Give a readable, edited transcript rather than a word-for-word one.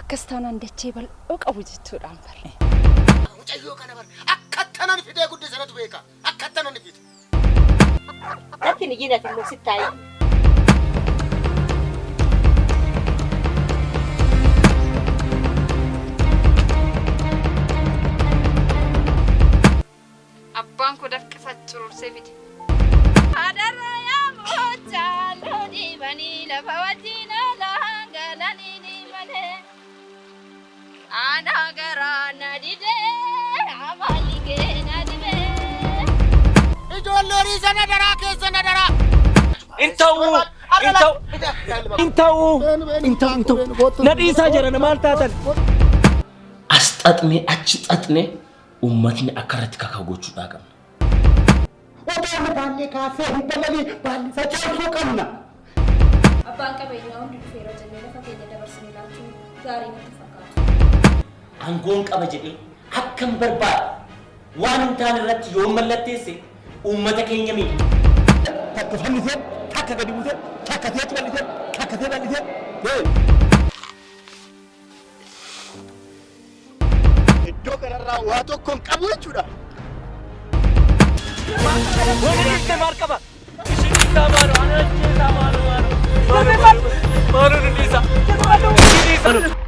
Akkas taanaan dachee bal'oo qabu jechuudhaan bar. Mucayyoo kana bar akka tanan fidee guddisanatu beeka. Akka tanan fide. Natti hin iyyin ati immoo sitti haa Abbaan koo dafqisa curursee fide. Adarra yaa moochaa loonii lafa wajjin alaan galanii malee. Ana garaa na didee amalli kee na dibee. Ijoollee horii sana daraa keessa na daraa. In ta'uu, in ta'uu, in ta'uu, in ta'uu, in ta'uu. Na dhiisaa jira maal taatan? As xaxnee achi xaxnee uummatni akka irratti kaka'u gochuudhaa qabna. Otoonni baallee kaasee hin balalii baalli isaa caalchuu qabna. Abbaan qabeenyaa hundi dhufeera jennee lafa keenya dabarsinee laachuun gaarii natti fakkaatu. Aangoon qaba jedhee akkan barbaadu waan hin taane irratti yoo mallatteesse uummata keenya miidha. Takka fannisee, takka gadi buusee, takka seetti bal'isee, takka see bal'isee. Iddoo kanarraa waa tokko hin qabu jechuudha. Wani dhiiste maal qaba? Ishin dhiisaa maaloo, ana ajjeesaa maaloo maaloo. Maaloo nu dhiisa. Ishin dhiisa.